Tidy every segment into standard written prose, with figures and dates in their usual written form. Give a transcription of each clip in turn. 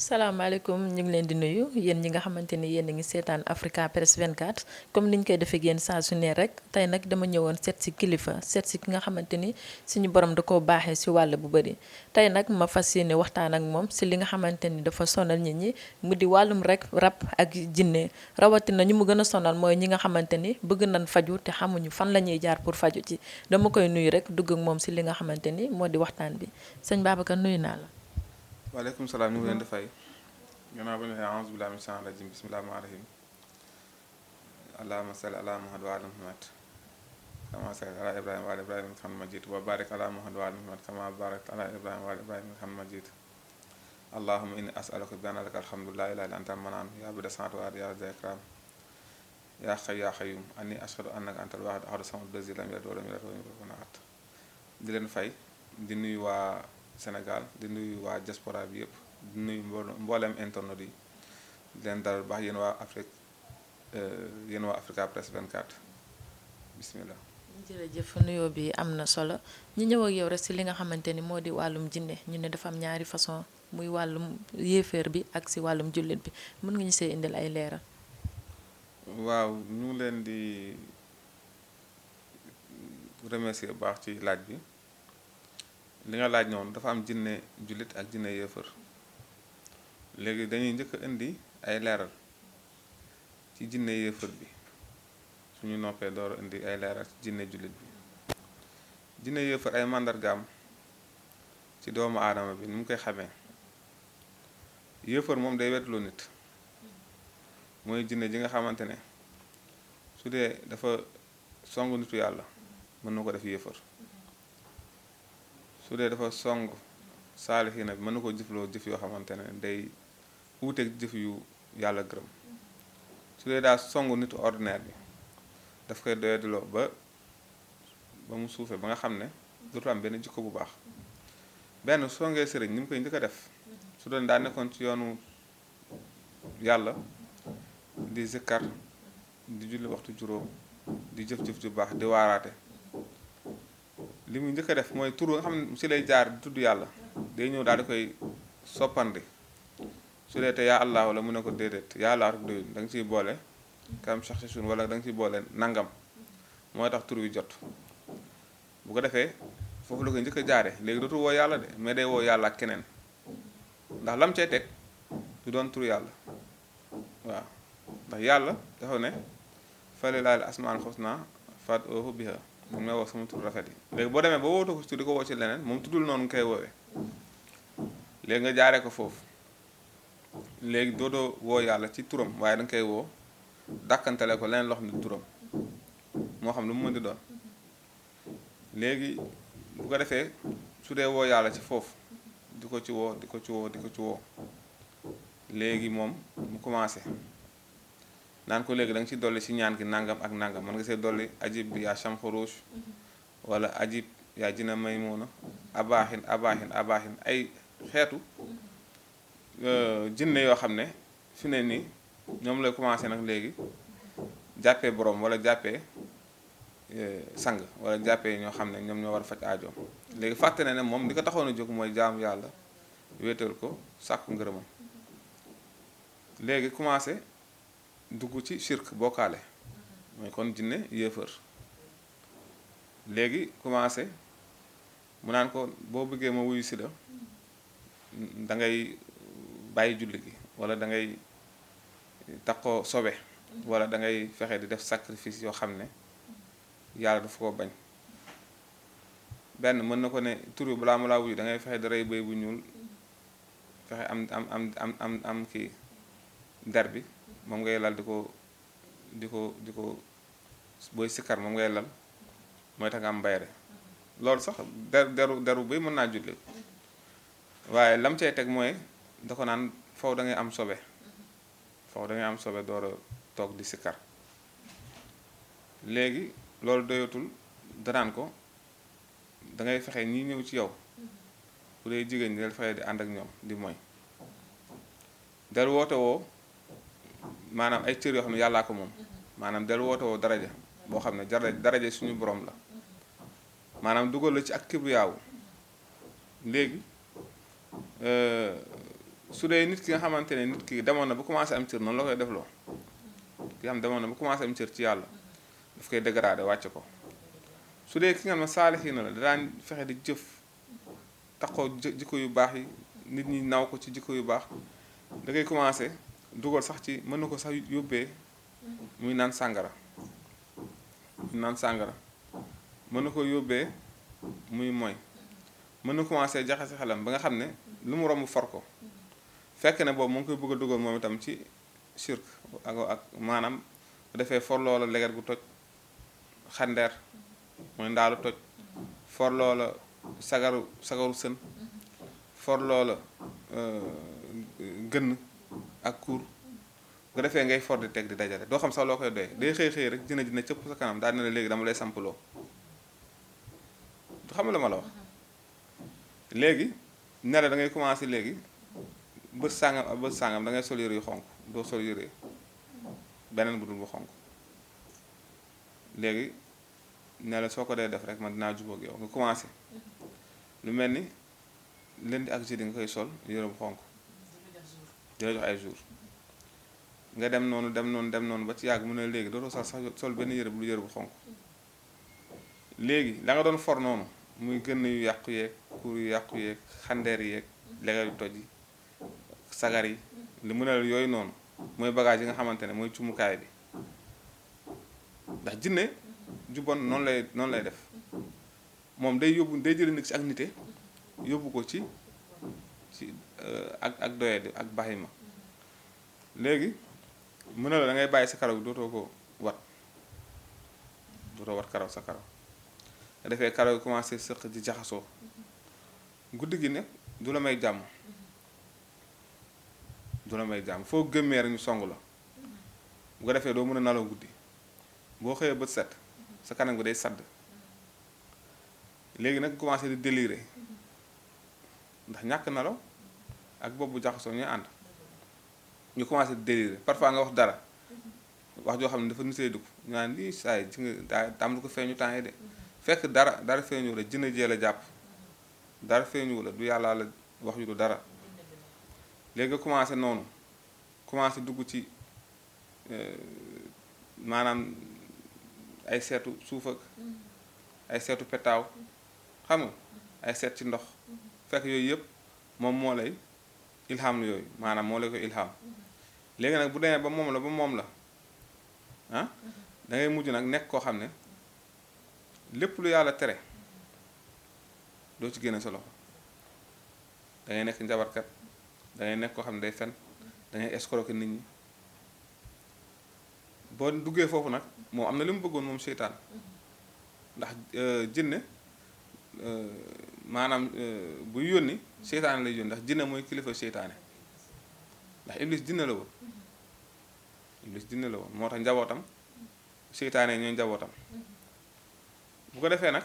salaamaaleykum ñu ngi leen di nuyu yéen ñi nga xamante ni yéen a ngi seetaan Africa Press 24 comme niñ koy defee ak yéen saa su ne rek tey nag dama ñëwoon seet si kilifa seet si ki nga xamante ni suñu borom da koo baaxee si wàll bu bëri tey nag ma fas yéene waxtaan ak moom si li nga xamante ni dafa sonal nit ñi mu di wàllum rek rab ak jinne rawatina ñu mu gën a sonal mooy ñi nga xamante ni bëgg nañ faju te xamuñu fan la ñuy jaar pour faju ci dama koy nuyu rek dugg ak moom si li nga xamante ni moo di waxtaan bi sëñ Babacar nuyu naa la. waaleykum salaam ñu ngi leen di fay gannaaw ba ñu waxee a'uuzu billaahi mina shaytaani rajiim bismillaahi rahmaani rahiim allahumma salli ala muhammad wa ala muhammad kama sallayta ala ibrahima wa ala ibrahima innaka hamiidun majiid wa baarik ala muhammad wa ala muhammad kama baarakta ala ibrahima wa ala ibrahima innaka hamiidun majiid allahumma inni as'aluka bi anna laka alhamdu laa ilaaha illa anta al-mannaan yaa badii'a as-samaawaati yaa zal ikraam yaa hayyu yaa qayyuum anni ashhadu annaka anta al-waahid al-ahad as-samad allazii lam yalid wa lam yuulad wa lam yakun lahu kufuwan ahad di leen fay di nuyu waa Sénégal di nuyu waa diaspora bi yëpp di nuyu mboolem internet yi di leen dalal baax yéen waa Afrique yéen waa Africa Press 24 bismillah. jërëjëf nuyoo bi am na solo ñu ñëw ak yow rek si li nga xamante ni moo di wàllum jinne ñu ne dafa am ñaari façon muy wàllum yéeféer bi ak si wàllum jullit bi mën nga ñu see indil ay leeral. waaw ñu ngi leen di remercier bu baax ci laaj bi. li nga laaj noonu dafa am jinne jullit ak jinne yéefar léegi dañuy njëkk a indi ay leeral ci jinne yéefar bi suñu noppee door a indi ay leeral ci jinne jullit bi jinne yéefar ay màndargaam ci doomu aadama bi ni mu koy xamee yéefar moom day wetloo nit mooy jinne ji nga xamante ne su dee dafa song nitu yàlla mën na ko def yéefar su dee dafa song saalixiina bi mën na ko jëfloo jëf yoo xamante ne day wuuteeg jëf yu yàlla gërëm su dee daa song nitu ordinaire bi daf koy doyadiloo ba mu suufee ba nga xam ne dootul am benn jikko bu baax benn songee sëriñ ni mu koy njëkk a def su doon daa nekkoon ci yoonu yàlla di zikkar di julli waxtu juróom di jëf-jëf ju baax di waaraate li muy njëkk a def mooy tur nga xam ne ci lay jaar di tudd yàlla day ñëw daal di koy soppandi su dee te yaa allah wala mu ne ko déedéet yaa allah rek doyul da nga ciy boole kam sax suun wala da nga ciy boole nangam mooy tax tur wi jot bu ko defee foofu la koy njëkk a jaare léegi dootul woo yàlla de mais day woo yàlla ak keneen ndax lam cay teg du doon tur yàlla waaw ndax yàlla dafa ne falillaahi asmaal husnaa fad'uuhu bihaa moom may woo sama tur rafet yi léegi boo demee ba wootoo ko ci di ko woo ci leneen moom tuddul noonu nga koy woowee léegi nga jaaree ko foofu léegi doodoo woo yàlla ci turam waaye danga koy woo dàkkantale ko leneen loo xam ne turam moo xam lu mu mën di doon léegi bu ko defee su dee woo yàlla ci foofu di ko ci woo di ko ci woo di ko ci woo léegi moom mu commencé naan ko léegi da nga ci dolli ci ñaan gi nangam ak nangam mën nga see dolli ajib bi yaa chamxorouge wala ajib yaa jina maymuna abaaxin ay xeetu jinne yoo xam ne fi ne nii ñoom lay commencé nag léegi jàppee borom wala jàppee sang wala jàppee ñoo xam ne ñoom ñoo war a faj aajoom léegi fàtte ne moom li ko taxoon a jóg mooy jaamu yàlla wéetal ko sàkku ngërëmam léegi commencé dugg ci shirk bokkaale mooy kon jinne yéefar léegi commencé mu naan ko boo bëggee ma wuyu si la da ngay bàyyi julli gi wala da ngay takkoo sobe wala da ngay fexe di def sacrifice yoo xam ne yàlla dafa ko bañ benn mën na ko ne tur bi balaa mu laa wuyu da ngay fexe di rey bëy bu ñuul fexe am kii der bi moom ngay lal di ko booy sikkar moom ngay lal mooy tax nga am bayre loolu sax deru bëy mën naa julli waaye lam cay teg mooy da ko naan foofu da ngay am sobe foofu da ngay am sobe door a toog di sikkar léegi loolu doyatul danaan ko da ngay fexe ñi ñëw ci yow bu dee jigéen ñi del fexe di ànd ak ñoom di mooy del woote woo maanaam ay cër yoo xam ne yàllaa ko moom maanaam del woote woo daraja boo xam ne daraja suñu borom la maanaam dugal la ci ak kibriyaawu léegi su dee nit ki nga xamante ne nit ki demoon na ba commencé am cër noonu la koy defloo ki xam demoon na ba commencé am cër ci yàlla daf koy dégradé wàcce ko su dee ki nga xam ne saalixiina la daan fexe di jëf taxoo jikko yu baax yi nit ñi naw ko ci jikko yu baax da ngay commencé dugal sax ci mën na ko sax yóbbee muy naan sàngara mën na ko yóbbee muy moy mën na commencé jaxase xelam ba nga xam ne lu mu romb for ko fekk ne boobu mu ngi koy bëgg a dugal moom itam ci shirk ak maanaam bu defee for loola leget gu toj xandeer mooy ndaalu toj for loola sagaru sën for loola gënn ak kuur nga defee ngay for di teg di dajale doo xam sax loo koy doy day xëy rek dina cëpp sa kanam daal ne la léegi dama lay sampaloo du xam la ma la wax léegi ne la da ngay commencé léegi bët sàngam da ngay sol yére yu xonk doo sol yére beneen bu dul bu xonk léegi ne la soo ko dee def rek man dinaa jubóog yow nga commencé lu mel ni lundi ak jeudi nga koy sol yére bu xonk di la jox ay jour nga dem noonu ba ci yàgg mu ne léegi dootoo sax sol benn yére bu lu yére bu xonk léegi la nga doon for noonu muy gën yu yàqu yeeg kuur yu yàqu yeeg xandeer yeeg legal yu toj yi sagar yi li mu ne la yooyu noonu mooy bagage yi nga xamante ne mooy cumukaay bi ndax jinne ju bon noonu lay def moom day jëli nit ci ak nite yóbbu ko ci ak doyadi ak baxima léegi mu ne la da ngay bàyyi sa karaw bi dootoo ko wat karaw sa karaw nga defee karaw yi commencé sëq di jaxasoo guddi gi ne du la may jàmm foo gëmmee rek ñu song la bu ko defee doo mën a nalaw guddi boo xëyee bët set sa kanam gi day sadd léegi nag commencé di délirer ndax ñàkk nalaw ak boobu jaxasoo ñuy ànd ñu commencé di délirer parfois nga wax dara wax joo xam ne dafa nitee dugg ñu naan lii saa yi ci nga am lu ko feeñu temps yi de fekk dara feeñu la jënd jee la jàpp dara feeñu la du yàlla la wax yu du dara léegi nga commencé noonu commencé dugg ci maanaam ay seetu suuf ak ay seetu petaaw xam nga ay seet ci ndox fekk yooyu yëpp moom moo lay ilham la yooyu maanaam moo lay ko ilham léegi nag bu demee ba moom la ah da ngay mujj nag nekk koo xam ne lépp lu yàlla tere doo ci génne sa loxo da ngay nekk njabarkat da ngay nekk koo xam ne day fen da ngay escroquer nit ñi boo duggee foofu nag moom am na li mu bëggoon moom seytaan ndax jinne maanaam buy yónni seytaane lay yónni ndax jinne mooy kilifa seytaane ndax iblis jinne la woon moo tax njabootam seytaane ñooy njabootam bu ko defee nag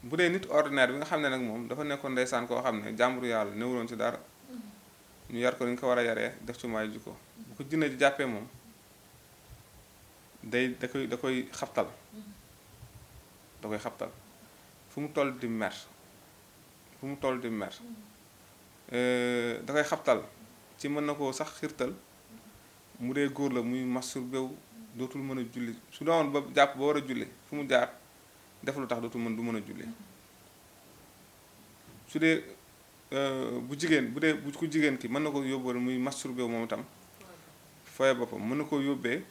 bu dee nit ordinaire bi nga xam ne nag moom dafa nekkoon ndeysaan koo xam ne jàmburu yàlla newuloon ci dara ñu yar ko ni ñu ko war a yaree def ci maay jikko bu ko jinne ji jàppee moom da koy xabtal fu mu toll di mer da koy xabtal ci mën na koo sax xirtal mu dee góor la muy masturbé wu dootul mën a julli su doon ba jàpp ba war a julli fu mu jaar def lu tax du mën a julli su dee bu ku jigéen ki mën na ko yóbbal muy masturbé wu moom itam foye boppam mën na koo yóbbee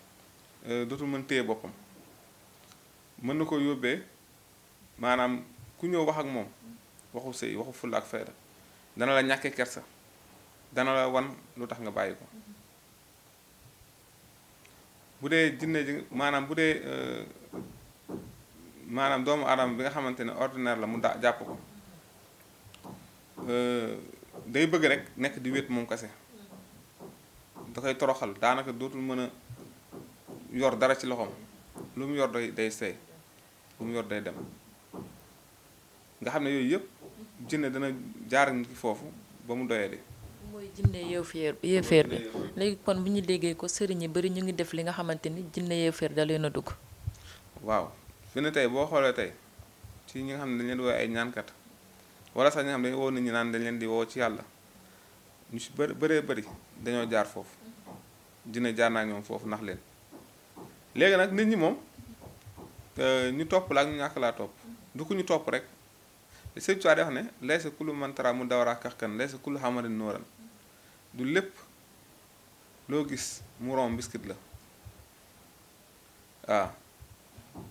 dootul mën téye boppam mën na koo yóbbee maanaam ku ñëw wax ak moom waxu sëy waxu fulla ak fayda dana la ñàkkee kersa dana la wan lu tax nga bàyyi ko bu dee jinne ji maanaam bu dee maanaam doomu aadama bi nga xamante ne ordinaire la mu jàpp ko day bëgg rek nekk di wét moom kese da koy toroxal daanaka dootul mën a yor dara ci loxoom lu mu yor day seey lu mu yor day dem nga xam ne yooyu yëpp jinne dana jaar nit ki foofu ba mu doyee di mooy jinne yéeféer bi léegi kon bu ñu déggee ko sëriñ yi bari ñu ngi def li nga xamante ni jinne yéeféer da leen a dugg waaw fi ne tey boo xoolee tey ci ñi nga xam ne dañ leen di woo ay ñaankat wala sax ñi nga xam ne dañu woo nit ñi naan dañ leen di woo ci yàlla ñu si bëree bëri dañoo jaar foofu jinne jaar naa ñoom foofu ndax leen léegi nag nit ñi moom ñu topp la ak ñu ñàkk laa topp du ko ñu topp rek Sëñ Tuubaa di wax ne laysa kullu man tara mu dawara kaxkan laysa kullu xamarin nooran du lépp loo gis mu rom biskit la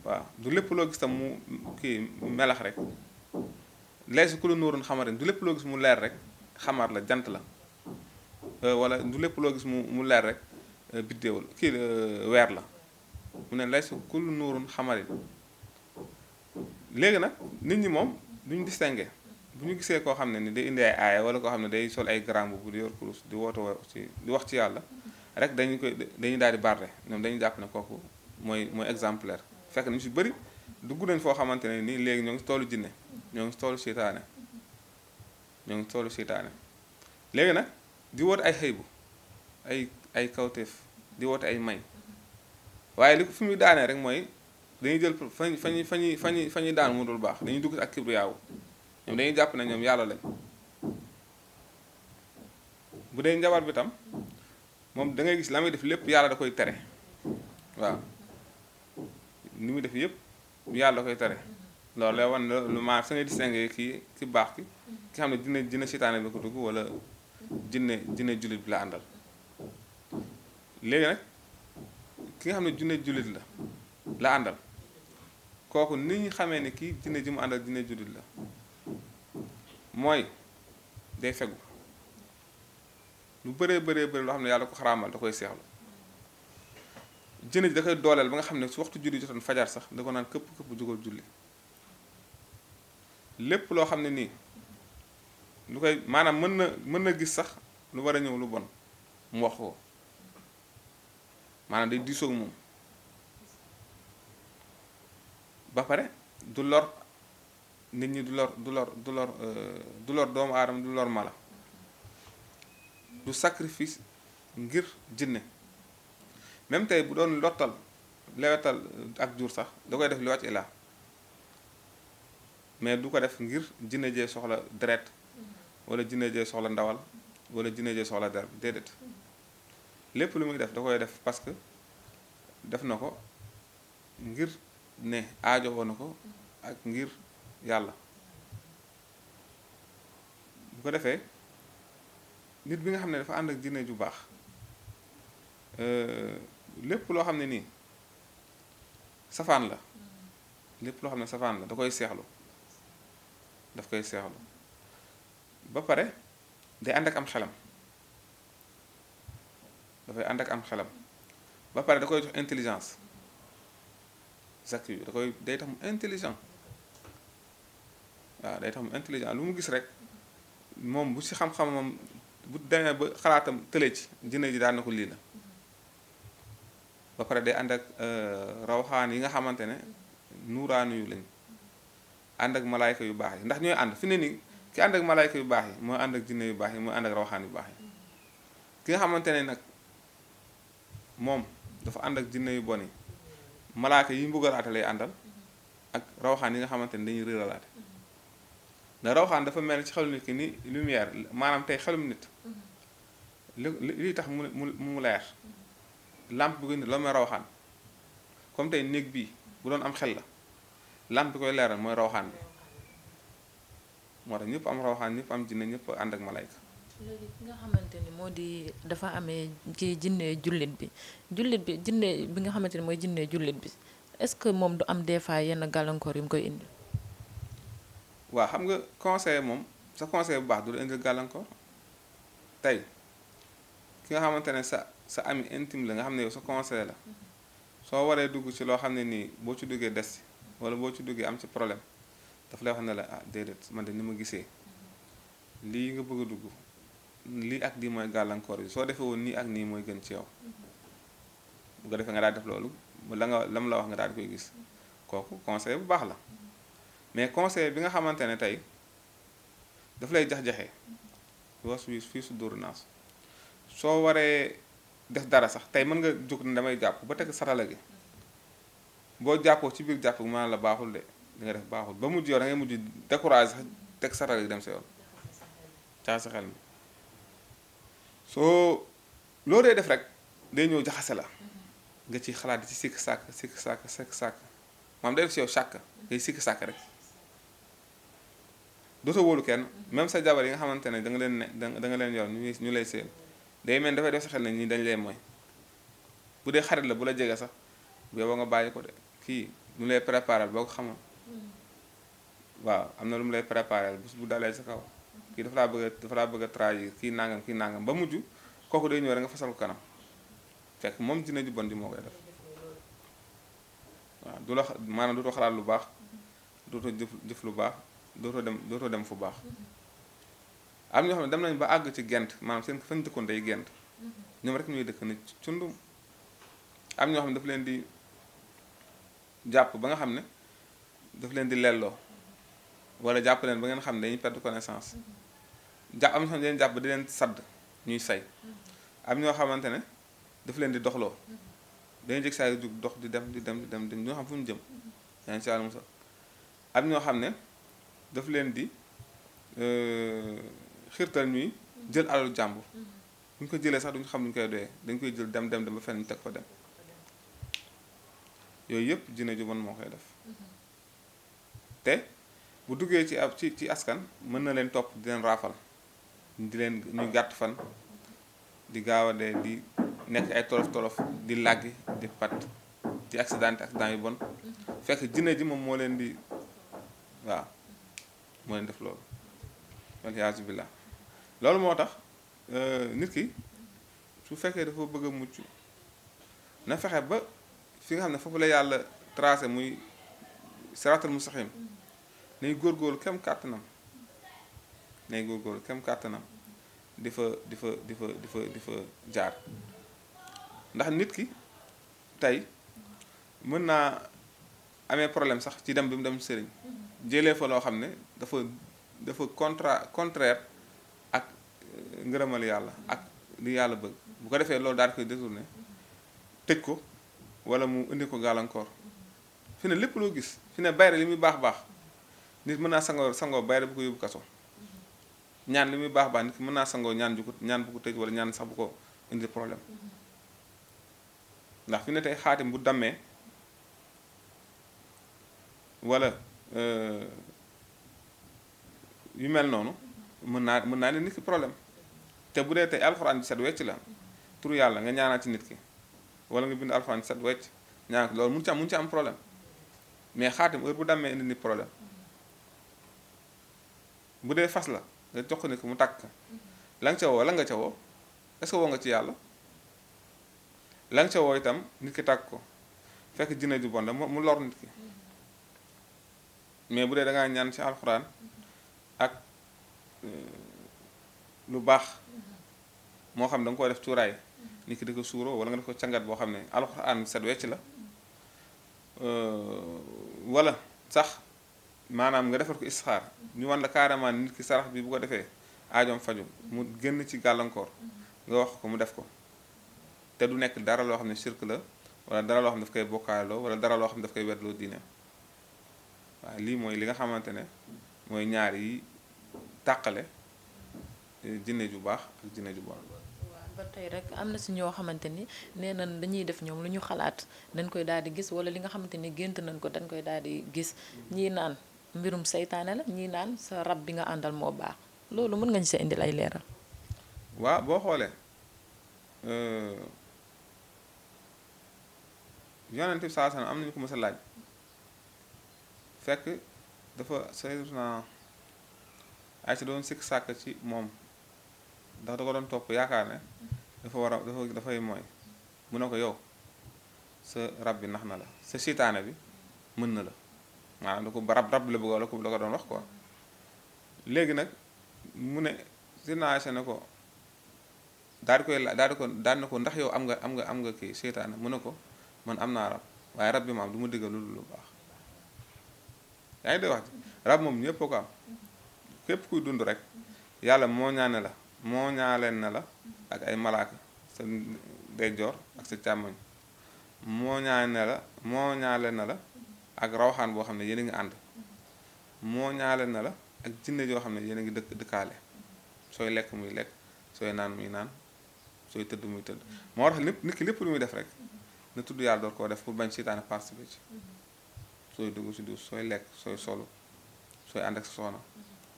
waaw du lépp loo gis tam mu kii melax rek laysa kullu noorun xamarin du lépp loo gis mu leer rek xamar la jant la wala du lépp loo gis mu leer rek biddéewal kii weer la mu ne laysa kullu noorun xamarin léegi nag nit ñi moom duñu distingué bu ñu gisee koo xam ne ni day indi ay aaya wala koo xam ne day sol ay grand bu di yor kurus di woote ci di wax ci yàlla rek dañuy daal di barre ñoom dañuy jàpp ne kooku mooy exemplaire fekk na ñu si bëri dugg nañ foo xamante ne nii léegi ñoo ngi si toolu jinne ñoo ngi si toolu seytaane léegi nag di woote ay xëybu ay kawteef di woote ay may waaye li ko fi muy daanee rek mooy dañuy jël fa ñuy daan mu dul baax dañuy dugg ak kibriyaawu ñoom dañuy jàpp ne ñoom yàlla lañ bu dee njabar bi tam moom da ngay gis la muy def lépp yàlla da koy tere waaw ni muy def yëpp yàlla da koy tere loolu lay wan lu ma sa ngay distingué ki baax ki xam ne jinne seytaane bi ko dugg wala jinne jullit bi la àndal léegi nag ki nga xam ne jinne jullit la àndal kooku nit ñi xamee ne kii jinne ji mu àndal jinne jullit la mooy day fegu lu bëree loo xam ne yàlla ko xaraamal da koy seexlu jinne ji da koy dooleel ba nga xam ne su waxtu julli jotoon fajar sax da ko naan këpp jógal julli lépp loo xam ne nii lu koy maanaam mën na gis sax lu war a ñëw lu bon mu wax ko maanaam day diisoog moom ba pare du lor nit ñi du lor doomu aadama du lor mala du sacrifice ngir jinne même tey bu doon lewetal ak jur sax da koy def li wàcc ilaa mais du ko def ngir jinne jee soxla deret wala jinne jee soxla ndawal wala jinne jee soxla der déedéet lépp lu muy def da koy def parce que def na ko ngir ne aajo woon na ko ak ngir yàlla bu ko defee nit bi nga xam ne dafa ànd ak jinne ju baax lépp loo xam ne nii safaan la lépp loo xam ne safaan la da koy seexlu daf koy seexlu ba pare day ànd ak am xelam dafay ànd ak am xelam ba pare da koy jox intelligence zakk bi day tax mu intelligent waaw day tax mu intelligent lu mu gis rek moom bu ci xam-xamam bu demee ba xalaatam tële ci jinne ji daan na ko lii la ba pare day ànd ak rawxaan yi nga xamante ne nuuraanu yu lañ ànd ak malaayka yu baax yi ndax ñooy ànd fi ne nii ki ànd ak malaayka yu baax yi mooy ànd ak jinne yu baax yi mooy ànd ak rawxaan yu baax yi ki nga xamante ne nag moom dafa ànd ak jinne yu bon yi malaaka yi mbugalaate lay àndal ak rawxaan yi nga xamante ne dañuy réeralaate ndax rawxaan dafa mel ci xelu nit ki ni lumière maanaam tey xelum nit li tax mu leer lampe bi koy nit loolu mooy rawxaan comme tey néeg bii bu doon am xel la lampe bi koy leeral mooy rawxaan bi moo tax ñëpp am rawxaan ñëpp am jinne ñëpp ànd ak malayka léegi ki nga xamante ni moo di dafa amee ci jinne jullit bi jinne bi nga xamante ni mooy jinne jullit bi est-ce que moom du am des fois yenn gàllankoor yu mu koy indi. waaw xam nga conseil moom sa conseil bu baax du la indil gàllankoor tey ki nga xamante ne sa ami intime la nga xam ne yow sa conseil la soo waree dugg ci loo xam ne nii boo ci duggee des ci wala boo ci duggee am ci problème daf lay wax ne la ah déedéet man de ni ma gisee lii nga bëgg a dugg lii ak lii mooy gàllankoor yi soo defee woon nii ak nii mooy gën ci yow bu ko defee nga daal def loolu lam la wax nga daal di koy gis kooku conseil bu baax la mais conseil bi nga xamante ne tey daf lay jax-jaxee was wi fii su dóoru naas soo waree def dara sax tey mën nga jóg ne damay jàpp ba teg satala gi boo jàppoo ci biir jàpp maanaam la baaxul de li nga def baaxul ba mujj yow da ngay mujj découragé sax teg satala gi dem sa yoon caa sa xel mi soo loo dee def rek day ñëw jaxase la nga ci xalaat di ci sikk sàkk maam day def si yow sàkk ngay sikk sàkk rek dootoo wóolu kenn même sa jabar yi nga xamante ne da nga leen ne da nga leen yor ñu lay seen day mel dafay def sa xel ne ñi dañ lay mooy bu dee xarit la bu la jege sax yow nga bàyyi ko de kii mu lay préparer boo ko xamoon waaw am na lu mu lay préparer bu dalee sa kaw kii dafa laa bëgg a trahir kii nangam ba mujj kooku day ñëw rek nga fasal ko kanam fekk moom dina ju bon di moo koy def waaw du la maanaam dootoo xalaat lu baax dootoo jëf lu baax dootoo dem fu baax am ñoo xam ne dem nañ ba àgg ci gent maanaam seen fan dëkkoon day gent ñoom rek ñuy dëkk na cundum am ñoo xam ne daf leen di jàpp ba nga xam ne daf leen di lelloo wala jàpp leen ba ngeen xam ne dañuy perdre connaissance am ñoo xam ne leen jàpp di leen sadd ñuy say am ñoo xamante ne daf leen di doxloo dañuy jëg saa yu jug dox di dem ñoo xam fu ñu jëm yaa ngi si àll musa am ñoo xam ne daf leen di xirtal ñuy jël alalu jàmbur bu ñu ko jëlee sax duñu xam luñu koy doyee dañ koy jël dem ba fenn ñu teg fa dem yooyu yëpp jinne ju bon moo koy def te bu duggee ci askan mën na leen topp di leen raafal di leen ñuy gàtt fan di gaaw a dee di nekk ay tolof di làggi di pat di accident yu bon fekk jinne ji moom moo leen di waaw moo leen def loolu waliyaasu billah loolu moo tax nit ki su fekkee dafa bëgg a mucc na fexe ba fi nga xam ne foofu la yàlla tracé muy siratal mustaqim nay góorgóorlu kem kàttanam di fa jaar ndax nit ki tey mën naa amee problème sax ci dem bi mu dem sëriñ jëlee fa loo xam ne dafa contraire ak ngërëmal yàlla ak li yàlla bëgg bu ko defee loolu daal di koy détourné tëj ko wala mu indi ko gàllankoor fi ne lépp loo gis fi ne bayre li muy baax nit mën naa sangoo bayre bu ko yóbbu kaso ñaan li muy baax nit ki mën naa sangoo ñaan bu ko tëj wala ñaan sax bu ko indi problème ndax fi ne tey xaatim bu dammee wala yu mel noonu mën naa ne nit ki problème te bu dee tey alxuraan bi set wecc la turu yàlla nga ñaanal ci nit ki wala nga bind alxuraan bi set wecc ñaan ko loolu mun ci am problème mais xaatim heure bu dammee indi nit problème bu dee fas la nga jox ko nit ki mu tàkk la nga ca woo est-ce que woo nga ci yàlla la nga ca woo itam nit ki tàkk ko fekk jinne ju bon mu lor nit ki mais bu dee da ngaa ñaan ci alxuraan ak lu baax moo xam da nga koy def cuuraay nit ki di ko suuroo wala nga def ko cangat boo xam ne alxuraan set wecc la wala sax maanaam nga defar ko istixaar ñu wan la carrément nit ki sarax bi bu ko defee aajoom faju mu génn ci gàllankoor nga wax ko mu def ko te du nekk dara loo xam ne shirk la wala dara loo xam ne daf koy bokkaaloo wala dara loo xam ne daf koy wetloo diine waaw lii mooy li nga xamante ne mooy ñaar yi tàqale jinne ju baax ak jinne ju bon. waaw ba tey rek am na si ñoo xamante ni nee nañ dañuy def ñoom lu ñu xalaat dañ koy daal di gis wala li nga xamante ni gént nañ ko dañ koy daal di gis ñii naan mbirum seytaane la ñii naan sa rab bi nga àndal moo baax loolu mën nga ñu sa indil ay leeral. waaw boo xoolee yonent bi saa am nañu ko mës a laaj fekk dafa Sayyiduna Aysa doon sikk sàkk ci moom ndax da ko doon topp yaakaar ne dafay mooy mu ne ko yow sa rab bi nax na la sa seytaane bi mën na la maanaam da ko rab la bëgg wala ko la ko doon wax quoi léegi nag mu ne Sayyiduna Aysa ne ko daal na ko ndax yow am nga kii seytaane mu ne ko man am naa rab waaye rab bi maam du ma diggal lu baax yaa ngi dégg wax rab moom ñëpp ko am képp kuy dund rek yàlla moo ñaaleen na la ak ay malaaka sa ndeyjoor ak sa càmmoñ moo ñaaleen na la ak rawxaan boo xam ne yéen a ngi ànd moo ñaaleen na la ak jinne joo xam ne yéen a ngi dëkkaale sooy lekk muy lekk sooy naan muy naan sooy tëdd muy tëdd moo tax lépp nit ki lépp lu muy def rek na tudd yàlla door koo def pour bañ seytaane participer ci sooy dugg si douche sooy lekk sooy solu sooy ànd ak sa soxna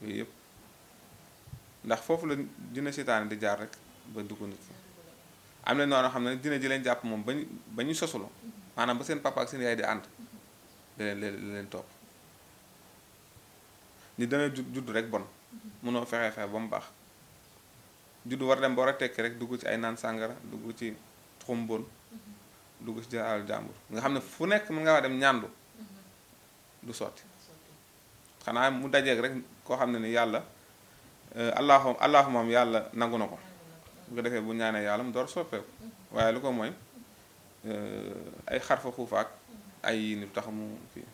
yooyu yëpp ndax foofu la dina seytaane di jaar rek ba dugg nit ki am na noonu xam ne dina ji leen jàpp moom ba ñu sosulu maanaam ba seen papa ak seen yaay di ànd da leen topp ni dana judd rek bon mënoo fexe ba mu baax judd war dem ba war a tekki rek dugg ci ay naan sàngara dugg ci tuxum bon dugg ci jël alal jàmbur nga xam ne fu nekk mën nga wax dem ñaandu du sotti xanaa mu dajeeg rek koo xam ne ni yàlla allahumma am yàlla nangu na ko bu ko defee bu ñaanee yàlla mu door soppeeku waaye lu ko mooy ay xarfa xuufaak ay nit tax mu kii.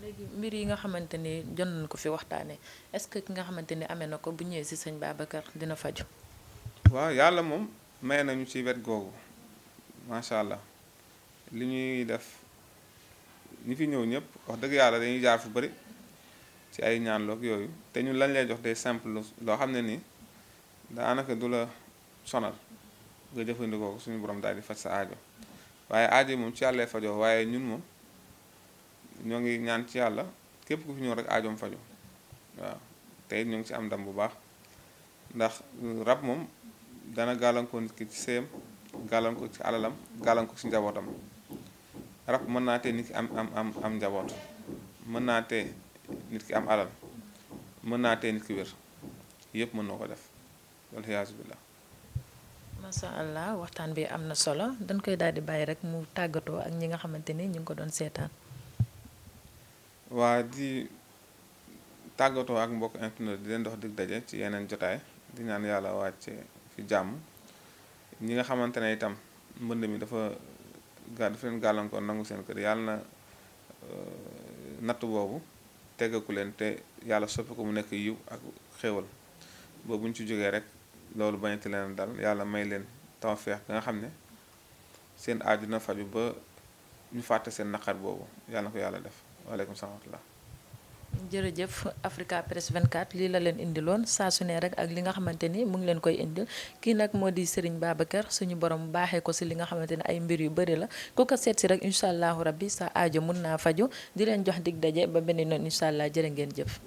léegi mbir yi nga xamante ni jot nañ ko fi waxtaanee est-ce que ki nga xamante ni amee na ko bu ñëwee ci sëñ Babacar dina faju waaw yàlla moom may nañu ci wet googu macha allah li ñuy def ñi fi ñëw ñëpp wax dëgg yàlla dañuy jaar fu bari ci ay ñaanloog yooyu te ñun lañ lay jox day simple loo xam ne nii daanaka du la sonal nga jëfandikoo ko suñu borom daal di faj sa aajo waaye aajo moom ci yàlla fajoo waaye ñun moom ñoo ngi ñaan ci yàlla képp ku fi ñëw rek aajoom faju waaw te it ñoo ngi ci am ndam bu baax ndax rab moom dana gàllankoor nit ki ci sëyam gàllankoor ci alalam gàllankoor ci njabootam rab mën naa tee nit ki am njaboot mën naa tee nit ki am alal mën naa tee nit ki wér yëpp mën na ko def wal iyaazu billah. masha allah waxtaan bi am na solo dañ koy daal di bàyyi rek mu tàggatoo ak ñi nga xamante ni ñu ngi ko doon seetaan. waa di tàggatoo ak mbokk internet di leen dox dig daje ci yeneen jotaay di ñaan yàlla wàcce fi jàmm ñi nga xamante ne itam mbënd mi dafa leen gàllankoor nangu seen kër yàlla na natt boobu teggaku leen te yàlla soppi ko mu nekk yiw ak xéewal boobu ñu ci jógee rek loolu bañati leen dal yàlla may leen tawfeex nga xam ne seen aaju na faju ba ñu fàtte seen naqar boobu yàlla na ko yàlla def waaleykum salaam wa rahmatullah. jërëjëf Africa Press 24 lii la leen indiloon saa su ne rek ak li nga xamante ni mu ngi leen koy indil kii nag moo di Serigne Babacar suñu borom baaxee ko si li nga xamante ne ay mbir yu bëri la ku ko seet si rek incha allahu rabbi sa aajo mun naa faju di leen jox dig daje ba beneen yoon incha allah jërë ngeen jëf.